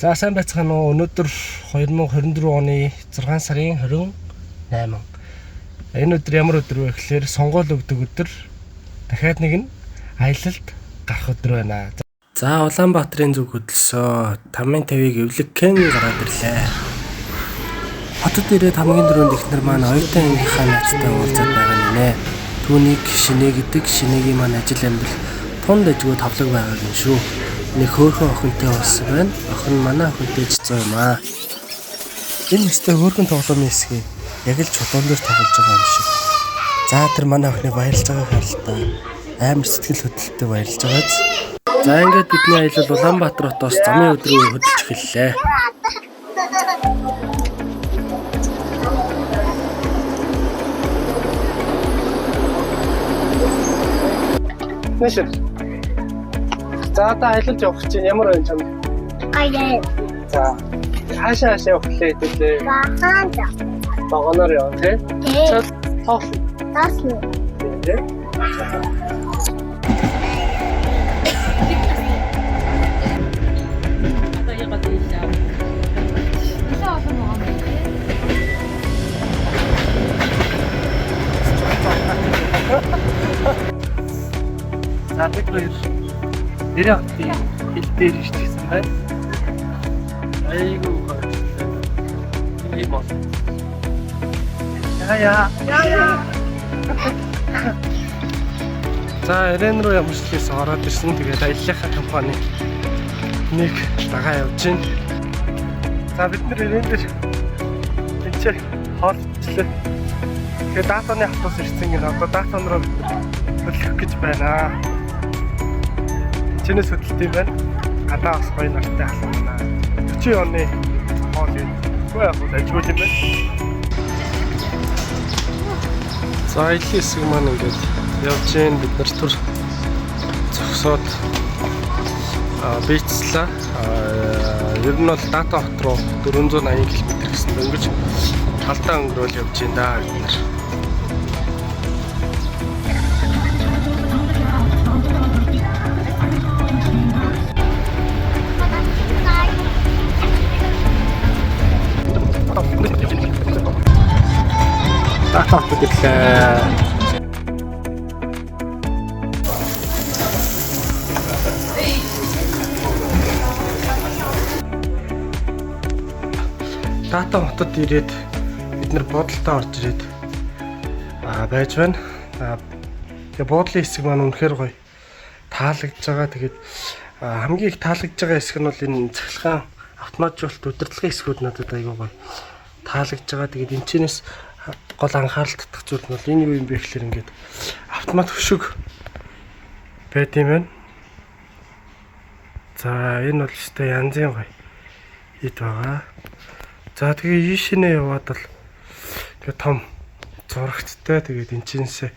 За, сайн байцгаана уу? Өнөөдөр 2024 оны 6 сарын 28. Энэ өдөр ямар өдөр вэ гэхээр сонгуул өгдөг өдөр. Дахиад нэг нь аялалд гарах өдөр байна. За, Улаанбаатарын зүг хөдөлсөн. Тамын 50-ыг эвлэгхэн гараад ирлээ. Хотод ирээд хамгийн түрүүнд эхнэр маань оюутан ангийнхаа найзтай уулзаад байгаа нэ. Түүнийг Шинэ гэдэг. Шинэгийн маань ажил амьдрал тунд ажгүй тавлаг байгааг юм шүү. Нэг хөөрхөн охинтой болсон байна. Охин манай охинтой ч зөө юм аа. Энэ өстэй хөөрхөн тоглоомын хэсгийг яг л чулуун дээр тоглож байгаа юм шиг. За, тэр манай охины баярлж байгааг харалтаа амар сэтгэл хөдлөлтөй баярлж байгааз. За, ингээд бидний аялал Улаанбаатар хотоос замын өдрөө хөдөлж эхэллээ. Нэшэр. За, одоо аялалд явах чинь ямар байна чам? Гоё. За, хаашаа хаашаа явах лээ хэдүүлээ? Бахан за. Вагоноор явах тий. Тий. Тоох. Тасна. Тий. За, бид хоёр нэрээ хотын хил дээр ирчихсэн байна. Айгуу гоё. Ийм бол. Яа яа. Яа. За, Эрен рүү ямар ч хэлээс ороод ирсэн. Тэгээд аяллахаа компани нэг дагаа явж байна. За, бид нэр Эрен дээр энэ ч хоолчлээ. Тэгээд Датаны автобус ирсэн гин, одоо Датан руу бид нар хөдлөх гэж байна. Чинээс хөдөлт юм байна. Гадаа бас гоё нартай халуун байна. 40 оны хоол юм. Үгүй яг хөө ажгүй юм байна. За, аяллаа хэсэг маань ингээд явж гин, бид нар түр зогсоод бийцлээ. Ер нь бол Дата хот руу 480 км гэсэн дөнгөж талдаа өнгөрөөл явж гин да бид нар. Дата хотод ирлээ. Дата хотод ирээд бид нар буудалтай орж ирээд байж байна. Тэгээ буудлын хэсэг маань үнэхээр гоё таалагдж байгаа. Тэгээд хамгийн их таалагдж байгаа хэсэг нь бол энэ цахилгаан автоматжуулалт удирдлагын хэсгүүд надад айгүй гоё таалагдж байгаа. Тэгээд энэ чинээс гол анхаарал татах зүйл нь бол энэ юу юм бэ гэхээр ингээд автомат хөшиг байт юм байна. За, энэ бол өстой янзын гоё ид байгаа. За, тэгээ ийшэнэ яваад бол тэгээ том зурагттай, тэгээд энэ чинсээ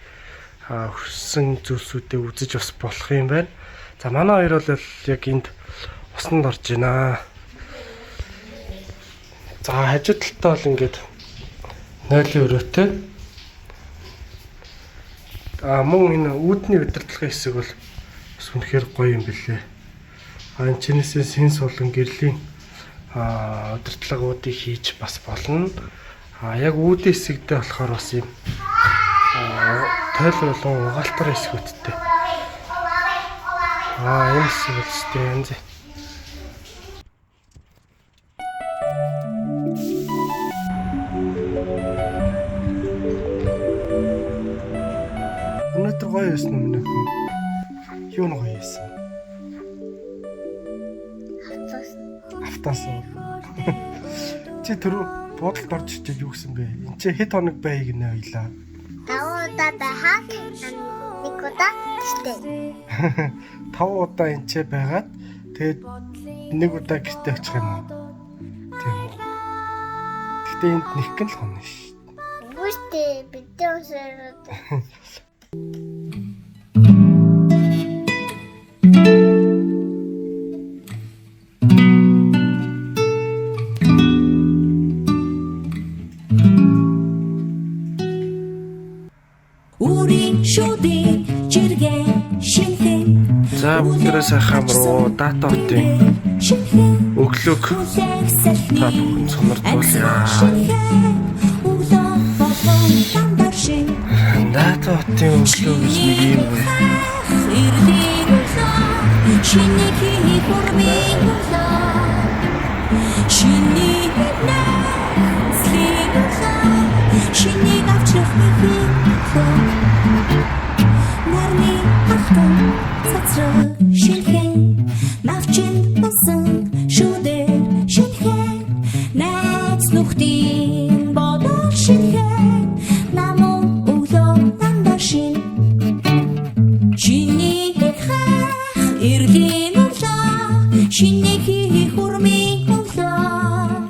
хүссэн зүйлсүүдээ үзэж бас болох юм байна. За, манай хоёр бол яг энд усанд орж байна. За, хажуу талдаа бол ингээд нойлын өрөөтэй. А мөн энэ үүдний удирдлагын хэсэг бол бас үнэхээр гоё юм билээ. А энэ чинээсээ сэн сулан гэрлийн удирдлагуудыг хийж бас болно. А яг үүдийн хэсэгдээ болохоор бас юм тойл болон угаалтар хэсгүүдтэй. Энэ хэсэг бол өстэй янз. Өнөөдөр гоё байсан юм нөхөн. Юу нь гоё байсан? Автобус. Автаас. Чи түрүү буудалд орж ирчээд юу гэсэн бэ? Энд чи хэд хоног бай гинэ ойлаа. Таван удаа байхад нэг удаа гэртээ. 5 удаа энэ ч байгаад тэгээд нэг удаа гэртээ очих юм уу? Тийм үү. Гэтэ энд нэг гэн л хонно ш. Үгүй бид өсөрөд. Үрийн шүдийн жиргээ шинхэн. За бүгдээрээ сайхан амруу Дата хотын өглөөг та бүхэн сонирдуулъя. Дата хотын өглөө гэж нэг юм байна. Шинийг авчрах нэхий өглөө. Нарны алтан цацраг шинхэн, навчин усан шүдэр шинхэн, найз нөхдийн бодол шинхэн, намун өглөө дандаа шин. Чиний хайх эрлийн өглөө, чиний хийх хүрмийн өглөө,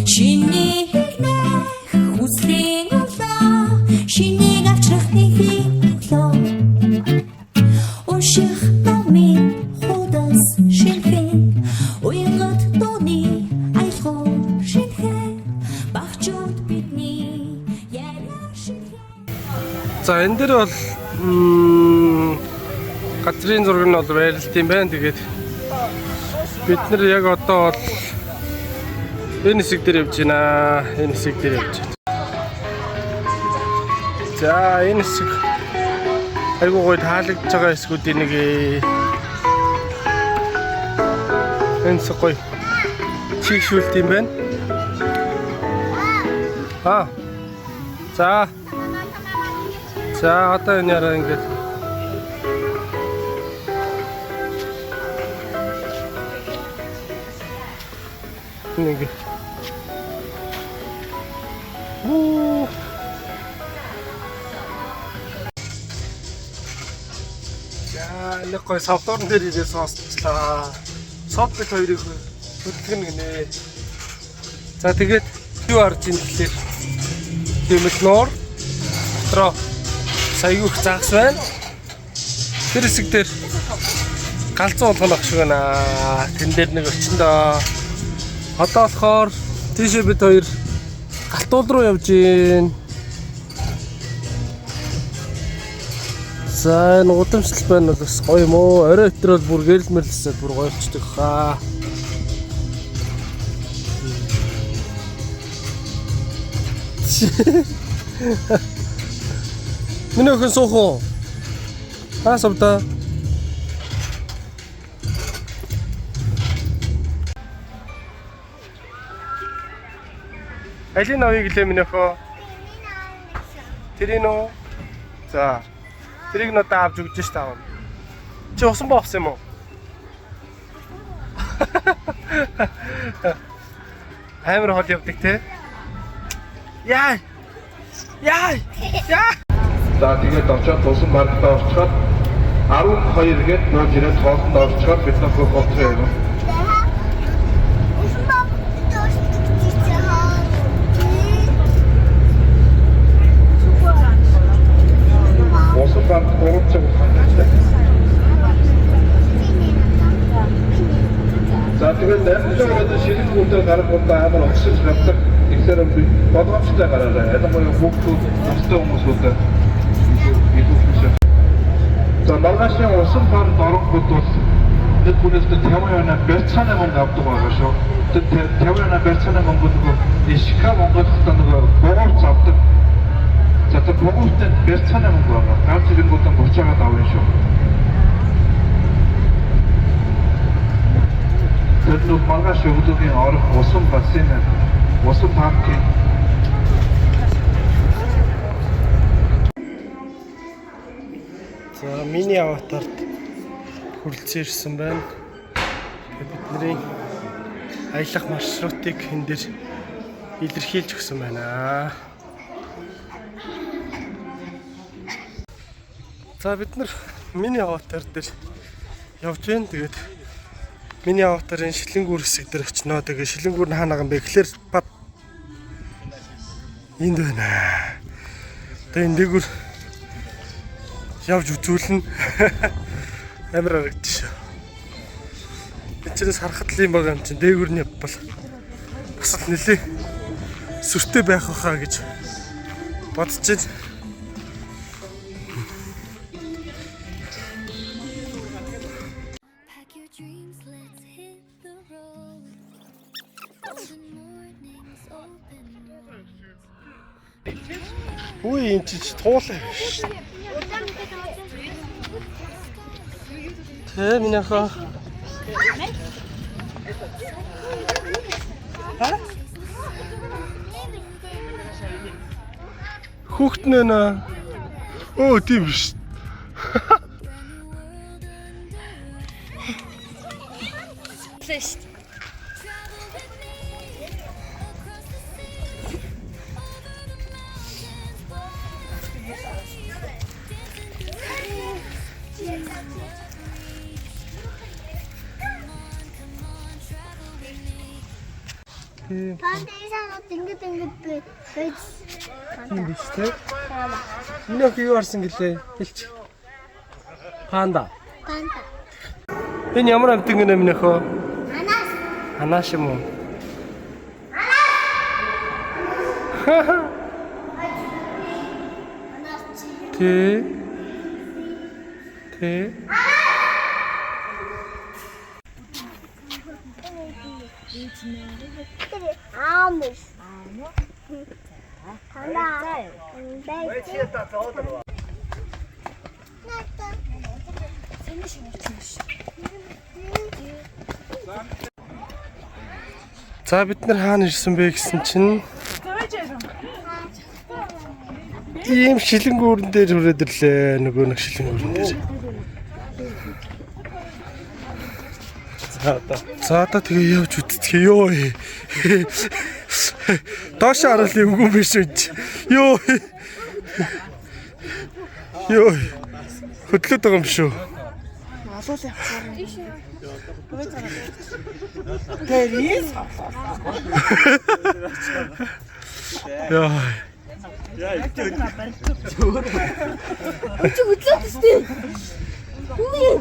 чиний нэх хүслийн өглөө, шинийг авчрах нэхий өглөө. Унших номын хуудас шинхэн, уянгат дууны аялгау шинхэн, багчууд бидний яриа шинхэн. За энэ дээр бол газрын зураг нь бол байрлалт юм байна. Тэгээд бид нар яг одоо бол энэ хэсэг дээр явж байна. Энэ хэсэг дээр явж байна. За энэ хэсэг айгуу гоё таалагдж байгаа хэсгүүдийн нэг энэ хэсэг гоё чигшүүлт юм байна. Аа. За. За одоо энэ яраа ингээд нэг. Уу. За нэг гоё савлуурн дээр ирээ сонсчлаа. Сов бит хоёрыг хөдөлгөнө гинэ. За тэгээд юу харж ийн гэхлээр тийм л нуур дотроо саягүй их загас байна. Тэр хэсэг дээр галзуу болгоно ах шиг байна. Тэн дээр нэг очиндоо. Одоо болохоор тийшээ бид хоёр галтуул руу явж гин. За энэ гудамжлал байна бол бас гоё юм уу? Орой өтрөөл бүр гэрэл мэрлэсээд бүр гоё болчдөг хаа. Миний охин суух уу? Аа сувда. Алин авъя гэлээ миний охин? Тэрийг үү? За. Тэрийг нь одоо авч өгч штэ аав. Чи усан боо авсан юм уу? Амар хол явдаг те. Яа. Яа. Яа. За тэгээд очиод усан паркт орчход 12 гээд нууж ирээд хоолнд орчход бид нар хөх гоцроо юм. Усан баа Усан парк 3 цаг хангалттай. За тэгээд 8 ороод ширхгүүтээр гарангуудаа амар огсож гардаг. Тэгэхээр болгоомжтой гараарай. Ялангуяа хүүхдүүд, настай хүмүүсүүд илүү их. За маргаашийн усан паркт оронгууд бол нэг хүнээс 50 юана барьцааны мөнгө авдаг байгаа шүү. Тэр 50 юана барьцааны мөнгө нөгөө Ишка Монголд нөгөө бугуурц авдаг. За тэр бугууртанд барьцааны мөнгө байгаа. Ганц ирэнгүүтээ буцаагаад авна шүү. Тэр нэг маргааш өглөөгийн орох усан бассейн, усан паркийн За миний аватарт хүрэлцэн ирсэн байна. Тэгээд бидний аялах маршрутыг энэ дээр илэрхийлж өгсөн байна. За бид нар миний аватар дээр явж байна. Тэгээд миний аватарын шилэнгүүр хэсэг дээр очиноо. Тэгээд шилэнгүүр нь хаана байгаа юм бэ гэхлээр бат энд байна. Тэгээд энэ дээгүүр явж үзүүлнэ. Амар харагдчих шүү. Энд чинээс харахад л юм байгаа юм чинь дээгүүр нь явбал бас л нэлээ сүртэй байх байхаа гэж бодож байна. Үгүй энэ чи туулаа биш. Тэ минийхээ. Хүүхэд нэ нэ. Өө тийм биш. Тийм Панда ийсаа ингэж ингэж байж. тийм биш те. Миний охин юу харсан гэлээ? Хэлч. Панда. Панда. Энэ ямар амтан гинэ миний охин? Анаас. Анааш юм уу? Анаас чи. Тэ. Тэ. Тэр аамс. Панда. Байж. За бид нар хаана ирсэн бэ гэсэн чинь ийм шилэн гүүрэн дээр хүрээд ирлээ. Нөгөө нэг шилэн гүүрэн дээр. За одоо. За одоо тэгээ явж үтцгээе ёо. Доош харал эвгүй биш үү? Ёо. Ёо. Хөдлөд байгаа юм шүү. Яа. Чи хөдлөөд өстэй. Үгүй.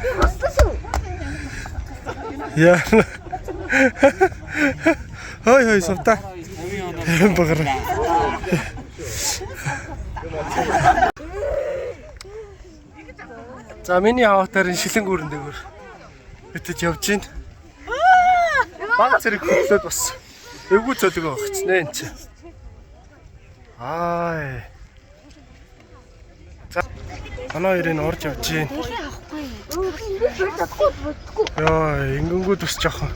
Би бослоо шүү. Яа. Хой хой сувта. Багар. За миний аватарын шилэн гүрэн дээгүүр битэж явж гин. Баг зэрэг хөдлөөд бас эвгүй цөлгөө багцнэ энэ чи. Аа. За манай хоёрыг урж явж гин. Би чадахгүй боддоггүй. Йоо, ингэнгүүд бас жоохон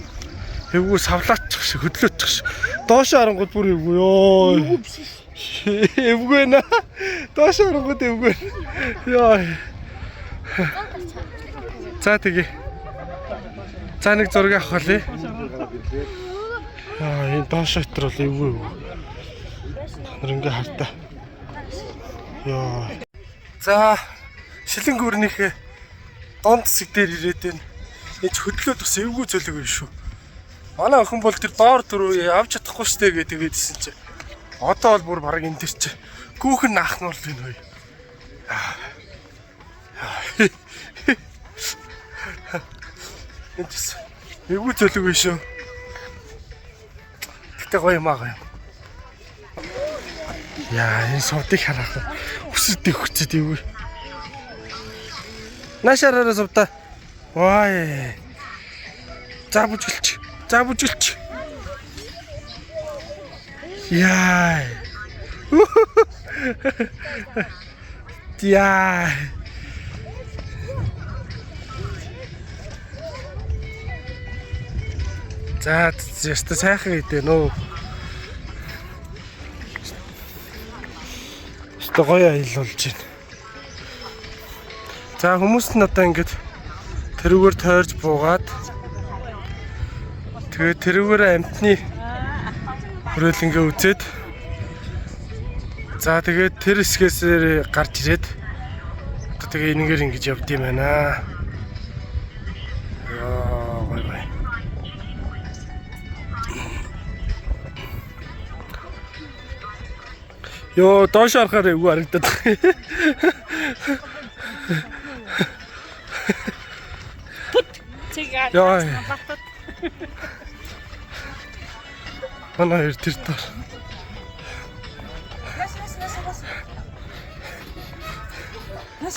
эвгүй савлаачих шиг хөдлөөчих шиг. Доош харангууд бүр эвгүй ёо. Эвгүй биш. Эвгүй нэ. Доош харангууд эвгүй. Йоо. За тэгээ. За нэг зураг авах лээ. Аа, энэ доош өтер бол эвгүй эвгүй. Та нар ингээ хартаа. Йоо. За, шилэн гүрнийхээ дунд хэсэг дээр ирээд байна. Энд ч хөдлөөд бас эвгүй зөлөг юм шүү. Манай охин бол тэр доор дөрөв авч чадахгүй штэ гэдэг тэгээдсэн чи. Одоо бол бүр баг энэ төр чи гүүхэн наах нь бол энэ хоёр. Энд ч эвгүй зөлөг юм шүү. Гэтэ гоё юм аа гоё юм. Яа, энэ сувдыг харах. Өсөд өгчээд эвгүй. Наашаараа сувда. Вай. За бүжгэлч. За бүжгэлч. Яа. Яа. За яста сайхан идэ нөө. Яста гоё аялал болж байна. За хүмүүс нь одоо ингэж тэрүүгээр тойрж буугаад тэгээ тэрүүгээр амтны хүрээлэнгээ үзээд за тэгээд тэр хэсгээс гарч ирээд одоо тэгээ энэгээр ингэж явд юм байна. Яа гой гой. Йоо доош харахаар эвгүй харагдаад байна. Яа. Манай хоёр тэр дор.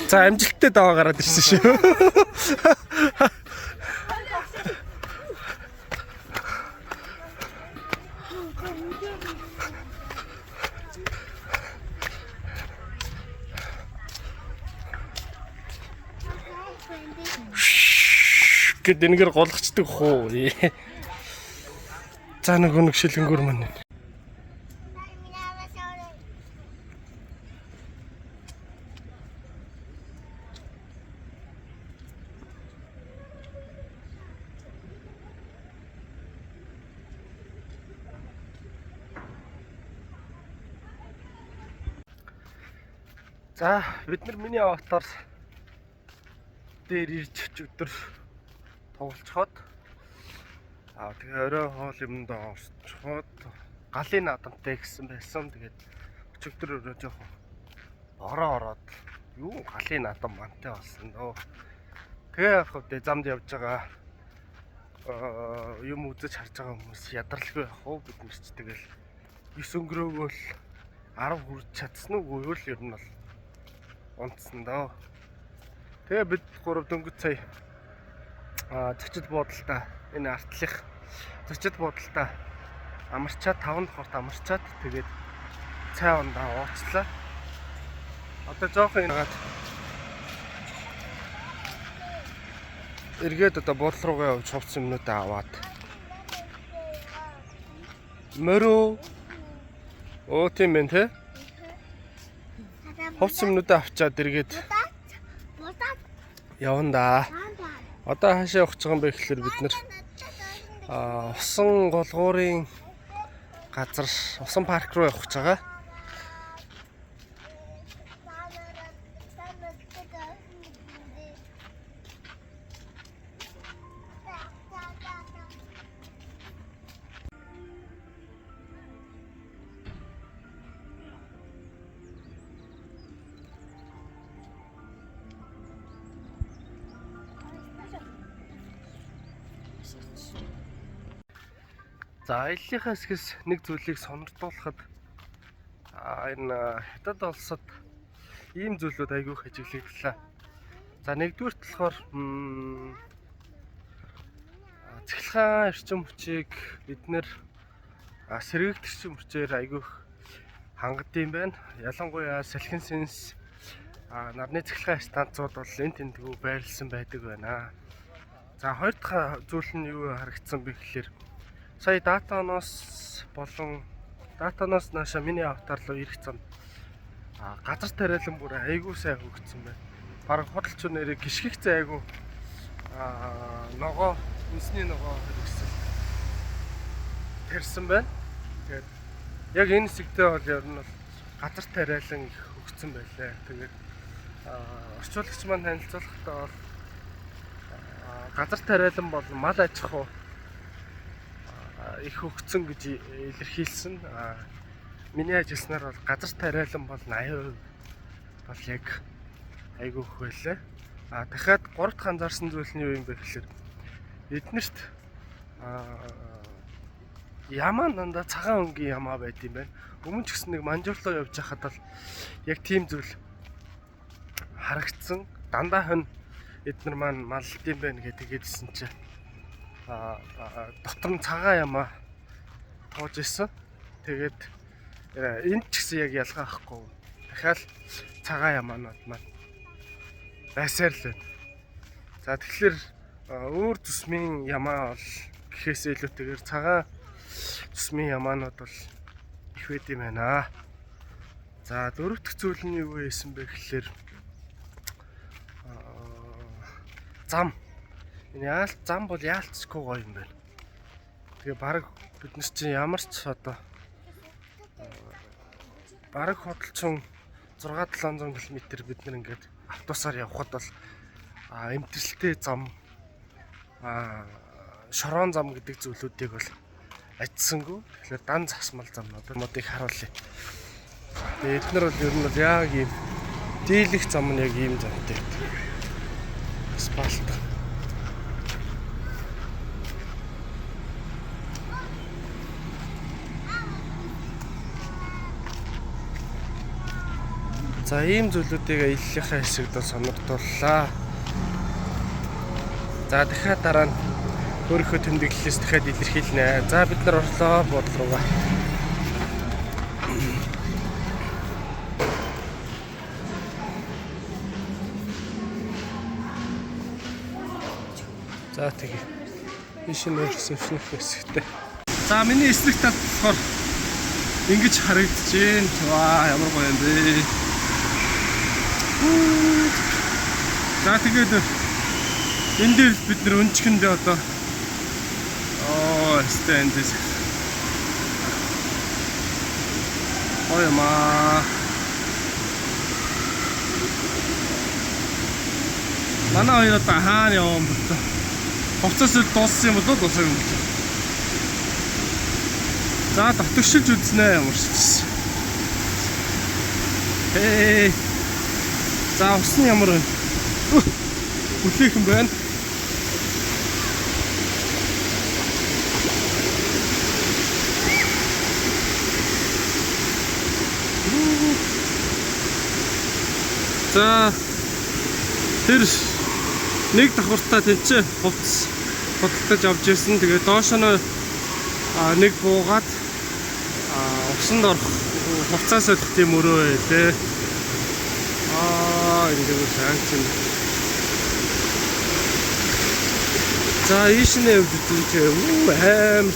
За амжилттай даваа гараад ирсэн шүү. Гэт энэгээр голгочдөг хуу. За нөгөө нэг шилгэнгүүр маань. За бид нар миний аватар дээр ирж өдөр тоглолцоход тэгээ орой хоол юмд орчход галын наадамтай гэсэн байсан. Тэгээд өчигдөр өрөө жоохон ороо ороод юу галын наадам мантай болсон дөө. Тэгээ явах үедээ замд явж байгаа юм үзэж харж байгаа хүмүүс ядралгүй явах уу, бид нар ч тэгэл 9 өнгөрөөгөөл 10 хүрч чадсан уугүй л ер нь бол унтсан дөө. Тэгээ бид 3 дөнгөж сая зочид буудалтай энэ артлах зочид буудалтай амарчаад 5 давхарт амарчаад тэгээд цай ундаа уучлаа. Одоо жоохон энэ гаад эргээд одоо буудлын руугаа явж хувц юмнуудаа аваад мөрөө оо тийм байх те хувц юмнуудаа авчаад эргээд явна да. Одоо хаашаа явах гэж байгаа юм бэ гэхэлэр бид нэр усан голгуурын газар усан парк руу явах гэж байгаа. За аяллахаа хэсгээс нэг зүйлийг сонирдуулахад энэ Хятад улсад ийм зүйлүүд айгүйх ажиглагдлаа. За нэгдүгüрт болохоор цахилгаан эрчим хүчийг бид нэр сэргээгт эрчим хүчээр айгүйх хангад юм байна. Ялангуяа салхин сэнс нарны цахилгаан станцууд бол энэ тэндгүү байрлсан байдаг байна. За хоёр дахь зүйл нь юу харагдсан бэ гэхэлэр сая датаноос болон датаноос нааша миний аватар руу ирэх зам газар тариалан бүр айгүй сайн хөгжсөн байна. Бараг худалч нэрийг гიშгэгцэн айгүй ногоо үнсний ногоо хэрэгсэл тарьсан байна. Тэгээд яг энэ хэсэгтээ бол ер нь бол газар тариалан их хөгжсөн байлаа. Тэгээд орчуулагч маань танилцуулахдаа бол газар тариалан бол мал аж ахуй их хөгжсөн гэж илэрхийлсэн. Миний ажилласнаар бол газар тариалан бол 80% бол яг айгүй их байлаа. Дахиад 3 дахь анзаарсан зүйл нь юу юм бэ гэхэлэр эднэрт ямаа дандаа цагаан өнгийн ямаа байд юм байна. Өмнө ч гэсэн нэг Манжуурлуу явж байхад бол яг тийм зүйл харагдсан. Дандаа хонь эднэр маань малд юм байна гэдэг хэлсэн чинь дотор нь цагаан ямаа тууж исэн. Тэгээд энд ч гэсэн яг ялгаа ахгүй. Дахиад цагаан ямаанууд маань байсаар л байна. За тэгэхээр өөр төсмийн ямаа бол гэхээс илүүтэйгээр цагаан төсмийн ямаанууд бол их байд юм байна. За дөрөв дэх зүйл нь юу байсан бэ гэхлээр зам. Энэ яалт зам бол яалтчгүй гоё юм байна. Тэгээ бараг бид нар чинь ямар ч одоо бараг худалчин 6-700 км бид нар ингээд автобусаар явхад бол эмтэрэлтэй зам шорон зам гэдэг зүйлүүдийг бол ажсангүй. Тэгэхээр дан засмал замнууд модыг харуулъя. Тэгээ эднэр бол ер нь бол яг ийм дийлэх зам нь яг ийм замтай байдаг. Асфальт. За ийм зүйлүүдийг аяллахаа хэсэгт бол сонирхолтой. За дахиад дараа нь өөрийнхөө тэмдэглэлээс дахиад илэрхийлнэ. За бид нар орлоо буудлын руугаа. За тэгээ. Ийш нь ресепшн хэсэгтэй. За миний эсрэг талд болохоор ингэж харагдаж байна. Ваа ямар гоё юм бэ. За тэгээд энэ дээр бид нэр өнчгөндөө одоо оо стенд гоё юм аа. Манай хоёр одоо хаана явсан бэ? Хувцас ил дууссан юм болоо дуусаагүй юм болоо. За дотгошилж үзнэ ямар ч. Хей. За ус нь ямар вэ? Бүлээхэн байна. За тэр нэг давхартаа тэнцээ хувцас худалдаж авч ирсэн. Тэгээ доош нь нэг буугаад усанд орох хувцас солих тийм өрөө байлээ. Аа энэ шанц юм. За ийш нэ явж үзье. Үү амар.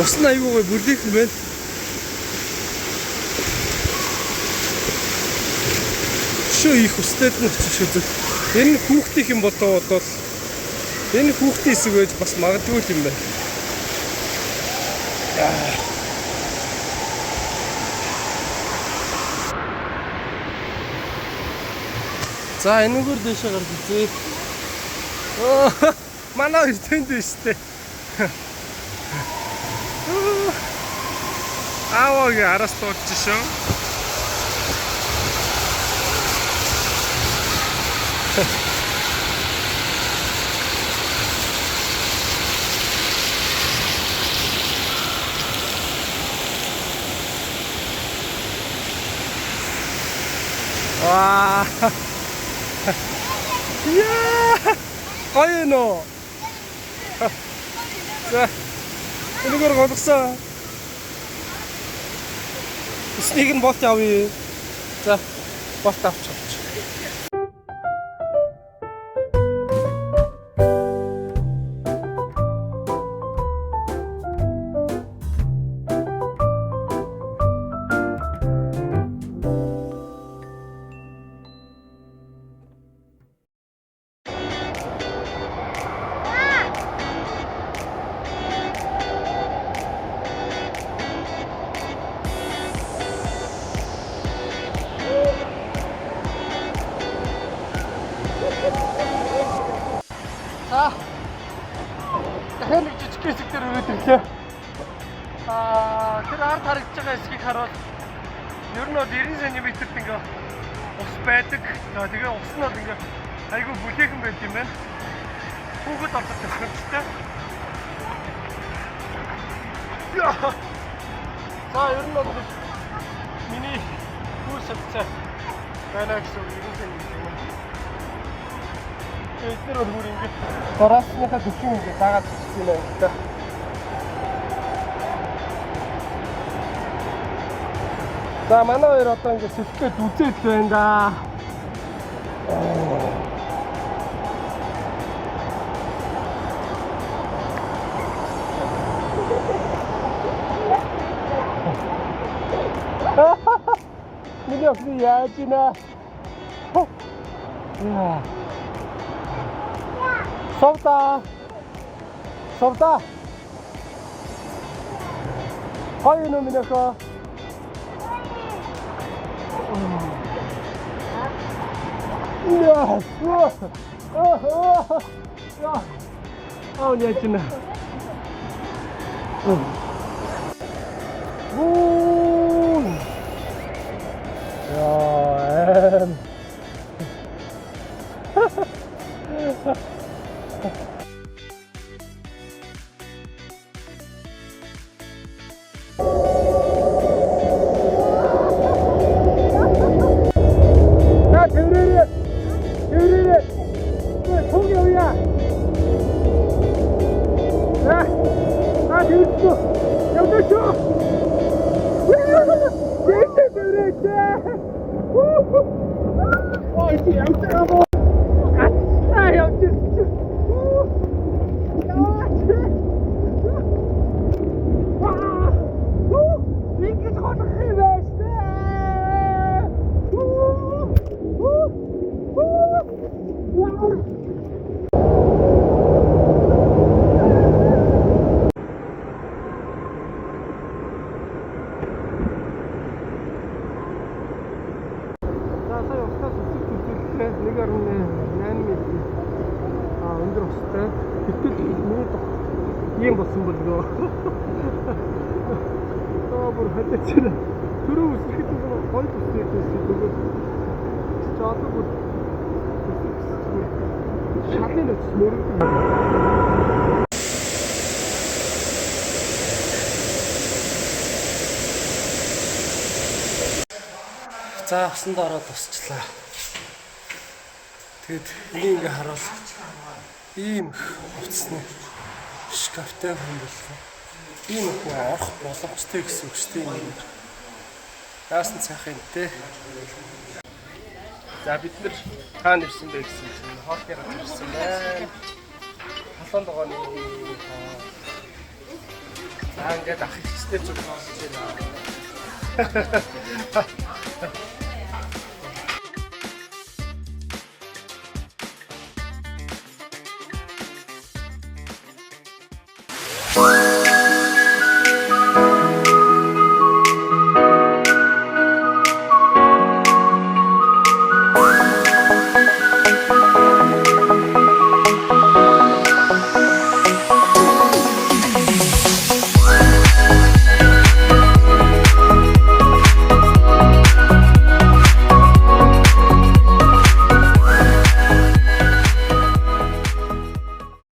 Ус нь аюу гой бүлээхэн байна. Шөө их устай нь очиж үзэх. Энэ хүүхдийн юм болоо бодвол энэ хүүхдийн хэсэг байж бас магадгүй юм байна. За энэгээр дэшээ гарч үзье. Оо манай хоёр тэнд биш үү? Аавагийн араас дуулж шөө. Ваа. Яа! Гоё нөө. За. Энэгээр голгосон. Эснийг нь болт явъя. За. Болт авч авч. За. Дахиад нэг жижиг хэсэг дээр өрөөд ирлээ. Аа, тэр ард харагдаж байгаа хэсгийг харуул ер нь бол 90 см-т ингээ ус байдаг. За тэгээ ус нь бол ингээ айгүй бүлээхэн байт юм байна. Хүүхэд ороход тохиромжтой. Яа. За ер нь бол миний хүү савцаа байна гэсэн үг 90 см юм байна. Эднэр бол бүр ингэ дороосныхаа төвшин ингэ заагаад бичсэн юм байна л да. За манай хоёр одоо ингэ сэлгээд үзээд л байна да. Миний охин яаж ийна? Яа. Совда. Совда. Гоё юм уу охин? Яа. Яа. Аа яаж ийна? Уу. Яа. Эм. За тэрээрээ. Тэрээрээ. Цуг явъя. За. За тэрдүү. Явдаа шүү. Дээшээ тэрээчээ. Ой, чи явж байгаа мó. Гацлаа явж ирсэн. боломжтой. Гэтэл миний ийм болсон болгоо. Аа бүр халиач. Төрөө үсрэхэд нэг гоё бүсээд байсан. Тэгээд чи одоо бүр шалын өчс мөрөг. За усанд ороод усчлаа. Тэгэд энийг ингээ харуул ийм их хувцсны шкафтай хүн боллоо. Ийм их хүн орох боломжтой гэсэн үг шүү дээ энэ. Яасан цайхан юм те. За бид нар хаана ирсэн бэ гэсэн чинь хоолны газар ирсэн байна. Халуун догооны хоол. За ингээд ах ихчтэй зүг хоолж байна.